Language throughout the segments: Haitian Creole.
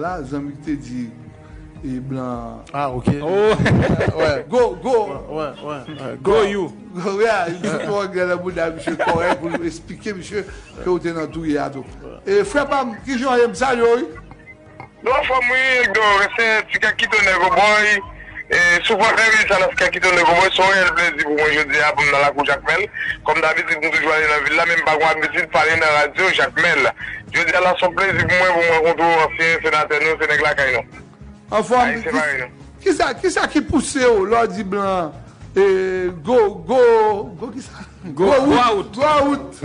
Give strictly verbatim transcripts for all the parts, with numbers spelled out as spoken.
La, zanmi ki te di e blan. Ah, ok. Oh! Go, go! Ouais, ouais, ouais. Go you! Go, yeah, li fout yon anglè nan bouda misye kòrèk pou l esplike misye ke ou te nan touye a tou. E frè pa m, kijan w ye? M salye w, wi. Nou anfòm wi, Egdo, se ti kèk ki tonè go boy. E, souvan lè ri sa nan kèk ki tonè go boy, se yon reyèl plezi pou mwen jodi a pou m nan lakou Jakmèl. Kòm dabitid, m toujou ale nan vil la, men m pa gon abitid pale nan radyo Jakmèl. Jodi a la, se yon plezi pou mwen pou m rankontre w, ansyen senatè nou, se nèg lakay nou. Anfòm, kisa, kisa ki pouse w lè w di blan e go, go, go kisa? Go out. Go out.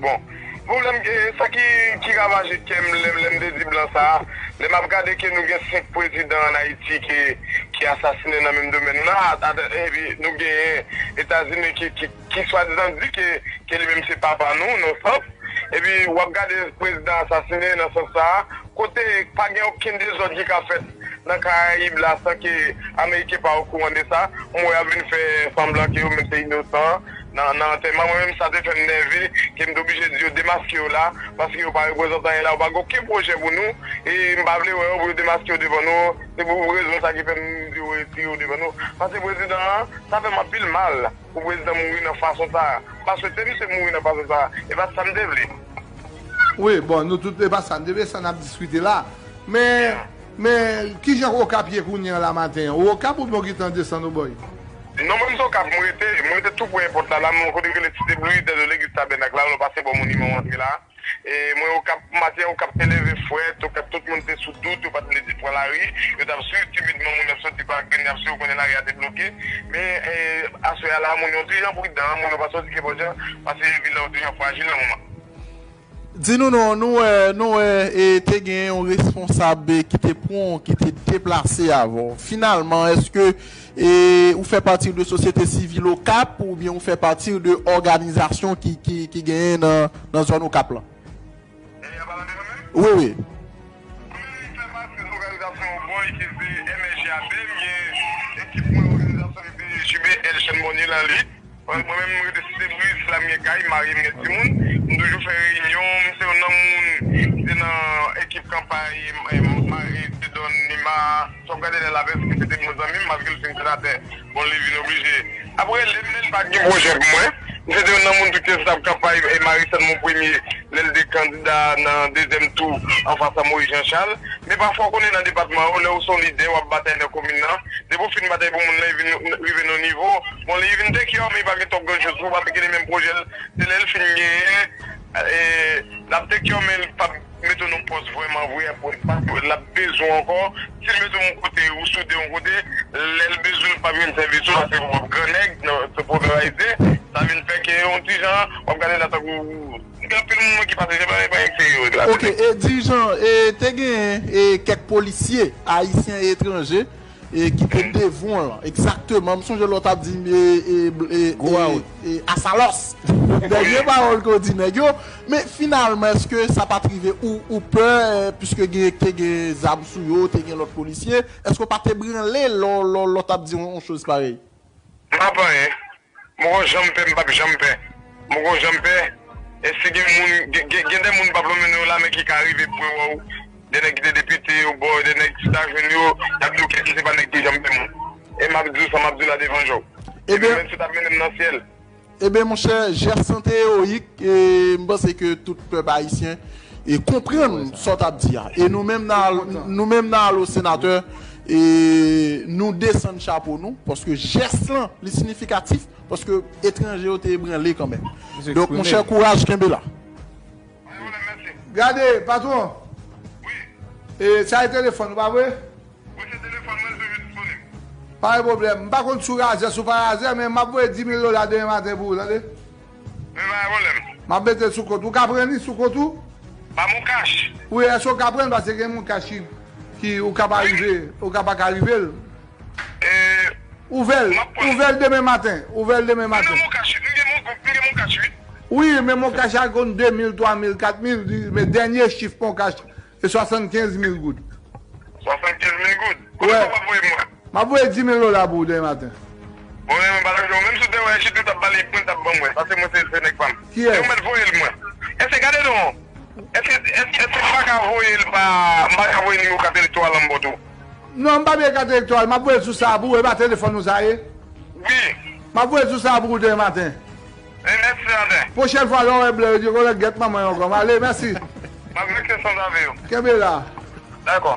Bon, pwoblèm ke sa ki, ki ravaje kè m lè, lè m te di blan sa a, lè m ap gade ke nou gen senk prezidan ann Ayiti ki, ki asasinen nan menm domèn nan, epi nou genyen Etazini ki, ki, ki swadizan di ke, ke li menm se papa nou, nan sans, epi w ap gade prezidan asasinen nan sans sa a, kote pa gen okenn dezòd ki ka fèt nan Karayib la san ke Ameriken pa okouran de sa. M wè y ap vin fè sanblan ke yo menm se inosan nan, nan antèman. Mwen menm, sa te fè m nève ke m te oblije di yo demaske yo la, paske yo pa reprezante anyen la, yo pa gen okenn pwojè pou nou, e m pa vle wè yo pou yo demaske yo devan nou. Se pou rezon sa ki fè m di yo retire yo devan nou. Paske prezidan an, sa fè m anpil mal pou prezidan mouri nan fason sa a. M pa swete misye mouri nan fason sa a. E pa sa m te vle. Wi, bon, nou tout, e pa sa n te vle, sa n ap diskite la. Men, men, kijan Okap ye kounye an la maten an? Ou Okap oubyen w gentan desann Obòy? Non, mwen, m se Okap, mwen rete, mwen rete tou pre èpòt la, la, mwen kote rele Site Bri, dèyè legliz Tabènak la, lè w pase bò moniman w antre la. E mwen, Okap, maten an, Okap te leve frèt, Okap, tout moun te sou dout, yo pa t vle di pran lari, yo t ap swiv timidman moun ap soti pa grenn, y ap swiv, ou konnen lari a te bloke. Men, e, aswè a la, moun yo ti jan pridan, moun yo pa soti ke bò djan, paske vil la yo ti jan frajil nan moman. Di nou non, nou wè, nou wè, e, te gen yon responsab ki te pran, ki te deplase avè w. Finalman, èske, e, ou fè pati de sosyete sivil Okap oubyen ou fè pati de òganizasyon ki, ki, ki genyen nan, nan zòn Okap lan? Wi, wi. Mwen fè pati de òganizasyon Obòy ki se M S G A P, m gen ekip mwen òganizasyon ki se J B L Chèn Bònye lan li. Mwen, mwen menm, mwen rete Site Bri, se la m gen kay, m marye, m gen timoun. M toujou fè reyinyon, m se youn nan moun ki te nan ekip kanpay, e, Marie Dieudonne Nima, sa w gade nan lavès, ki se te bon zanmi m, malgre l fin senatè, bon, li vin oblije. Apre, lè m, lè l pa t gen pwojè pou mwen, m se te youn nan moun tou ki te sou tab kanpay, e, Marie Sainte Mon Premier, lè l te kandida nan dezyèm tou, anfas a Moïse Jean Charles. Men pafwa, w konnen nan depatman yo, lè w se yon lidè, w ap batay nan komin nan, depi w fin batay pou moun nan, e vin rive nan yon nivo, bon, li vin take care, men li pa gen twòp grann choz pou w, paske li menm pwojè l, se lè l fin genyen, e, l ap take care, men l p ap mete w nan pòs vrèman vre, apre, paske l ap bezwen w ankò, si l mete w yon kote, ou soude yon kote, lè l bezwen w, l p ap jwenn sèvis ou, paske w ap grannèg, nan, se pwovèb ayisyen, sa vin fè ke yon ti jan, w ap gade la tankou, gen anpil moun ki pase, se pa, pa enterye yo la. Ok, e, dirijan, e, te gen, e, kèk polisye ayisyen e etranje, e, ki te devan w lan. Egzakteman, m sonje lè w t ap di, e, e, e, Go e, out. E, Asalòs. Dènye pawòl ke w di nèg yo. Men finalman, èske sa pa t rive ou, ou pè, e, piske gen, te gen zam sou yo, te gen lòt polisye, èske w pa te branle lè, lè, lè w t ap di yon, yon choz parèy? M pa pè anyen. M poko janm pè, m p ap janm pè. M poko janm pè. E si gen moun, gen, gen, gen de moun m p ap lonmen non yo la, men ki ka rive pre wè w. De nèg ki te depite yo, bò, de nèg si w ta jwenn yo, y ap di w kèk se pa nèg ki janm pè moun. E m ap di w sa m ap di w la devan je w. Epi menm si w t ap mennen m nan syèl. Ebyen, monchè, jès lan te ewoyik, e m panse ke tout pèp ayisyen e konprann sa w t ap di a. E nou menm nan, nou menm nan Alo Senatè, e nou desann chapo nou, paske jès lan, li siyifikatif, paske etranje yo te ebranle kanmenm. Donk, monchè, kouraj, kenbe la. Gade, patwon. E, sa e telefòn ou, pa vre? Pa gen pwoblèm. M pa konn si w razè, si w pa razè, men m ap voye dis mil dola demen maten pou ou, tande? Men pa gen pwoblèm. M ap mete l sou kont ou. Ou ka pran li sou kont ou? Ba m yon kach. Wi, èske w ka pran l? Paske gen moun kach ki, ki ou ka pa rive, ou ka pa ka rive l. E, Ouvè l, ouvè l demen maten. Ouvè l demen maten. M gen mon kach, m gen mon, m gen mon kach, wi. Wi, men mon kach a konn de mil, twa mil, kat mil, men dènye chif mon kach, se swasannkenz mil goud. Swasannkenz mil goud? Konbyen w ap voye mwen? M ap voye dis mil dola pou ou demen maten. Bon, men mwen pa t ap jwenn, menm si w te wè Jidou t ap ba li, mwen t ap ban mwen, paske mwen se, se nèg pa m. Kiyès? Yo mèt voye l mwen. Èske gade non? Èske, èske, èske m pa ka voye l pa, m pa ka voye nimewo kat elektoral la m ba w tou? Non, m pa bliye kat elektoral, m ap voye l sou sa pou ou, e pa telefòn ou sa ye? Wi. M ap voye l sou sa pou ou demen maten. E, mèsi, senatè. Pwochèn fwa, lè w wè blan yo, di, "Kolèg, gèt manman yo ankò." M ale, mèsi. M ap rete san zave yo. Kenbe la. Dakò.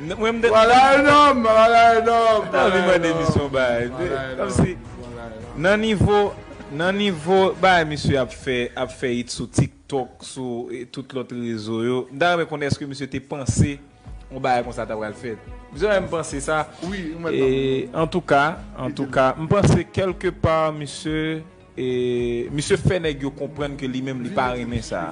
N-, mwen, m te, Voilà un homme, voilà un homme, m ta anvi mande misye yon bagay. Kòmsi, nan nivo, nan nivo bagay misye ap fè, ap fè hit sou TikTok, sou, e, tout lòt rezo yo, m ta renmen konnen èske misye te panse yon bagay konsa ta pral fèt. Misye menm panse sa. Wi, ou mèt. E, antouka, antouka, m panse kèlkepa misye, e, misye fè nèg yo konprann ke li menm li pa renmen sa.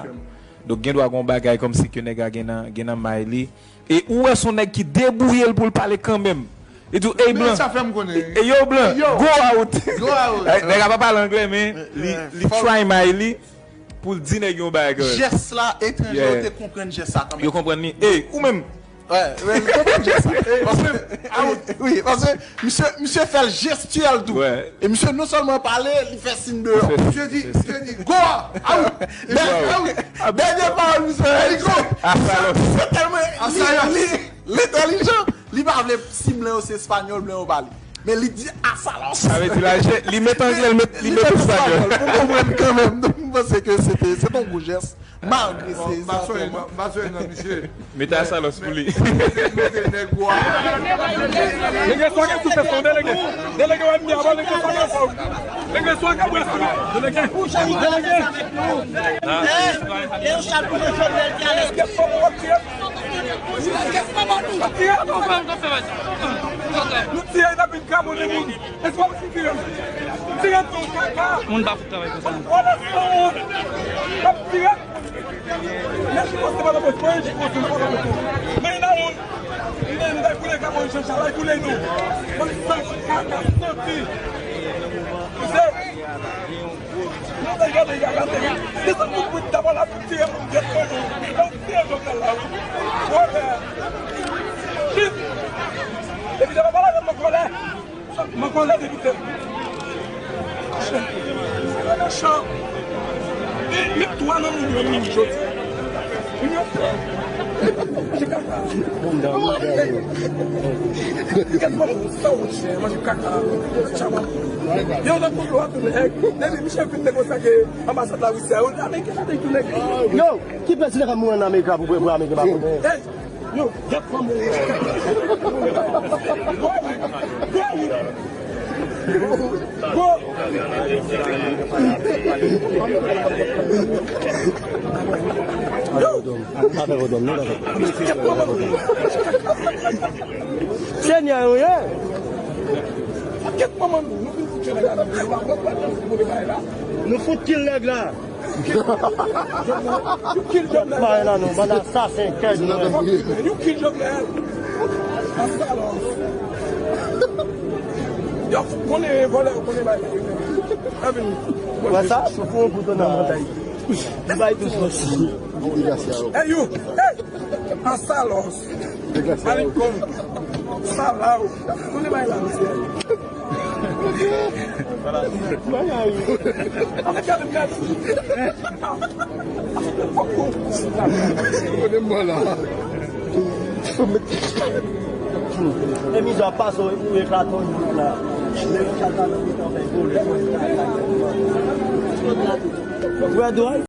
Donk, gen dwa gen yon bagay kòmsi ke nèg la gen nan, gen nan may li. E ou wè se yon nèg ki debouye l pou l pale kanmenm. Li di w, "Ey, blan." Sa fè m konnen. E, yo, blan, go out. Go out. Nèg la pa pale anglè, men li, li try may li pou l di nèg yon bagay kanmenm. Jès la, etranje yo te konprann jès sa kanmenm. Yo konprann li. Ey, ou menm. Wè, wè, li konprann jès sa. Paske, wi, paske misye, misye fè l jestyèl tou. E misye non sèlman pale, li fè siy deyò. Misye di, misye di, "Go out." Dènye pawòl misye fè, li go. Misye tèlman, li, li entèlijan, li pa vle si blan yo se espanyòl, blan yo pale. Men li di asalos. Sa vle di la, li met anglè, li met, li met espanyòl. Pou konprann kanmenm. Donk, m panse ke se te, se te yon gwo jès. Malgre se, m pa sonje, m pa sonje non, misye. Mete asalos pou li. Mete, mete nèg wa. Delege swa gen sou fè son, delege. Delege wè m byen avan, delege swa gen sou. Delege swa gen bwè sou. Delege. Delege. E yon chat pou Jovnèl ki alèz. Kèt fò pou wè tire. Kèt fò pou tire. Nou tire, n ap vin kramonnen moun. Moun pa fout travay konsa. Mwen konnen depite. Chan. Chan. E, men twa nan moun yo, moun jodi. Moun yo. Manje kaka. Gad mwen, sa ou chè, manje kaka. Chawa. Yo, nan konplo a tounen. Depi Michel fin negosye ak anbasad Larisi a, yo, Ameriken sa te tounen. Yo, ki pèsonaj ka mouri an Amerik la pou, pou Ameriken pa konnen? Yo, y ap pran moun. Go, go, go. Yo. Senyè, yo ye. Kèt manman nou, nou vin fout nèg la. Nou fout kil nèg la. You kill Jovenel. Mare nan nou, bann asasen, kèk nou. You kill Jovenel. Asalos. Yo, konnen vòlè, konnen bay. Wè sa? Sou fon pou tonè mantay. Li bay tou sòsi. Hey, you. Hey. Asalos. Malikon. Salaw. Konnen bay la, mesye. E mizè ap pase ou eklate yon jouk la. Lè yon chal pa nan mitan fè vole. Wè dwòl.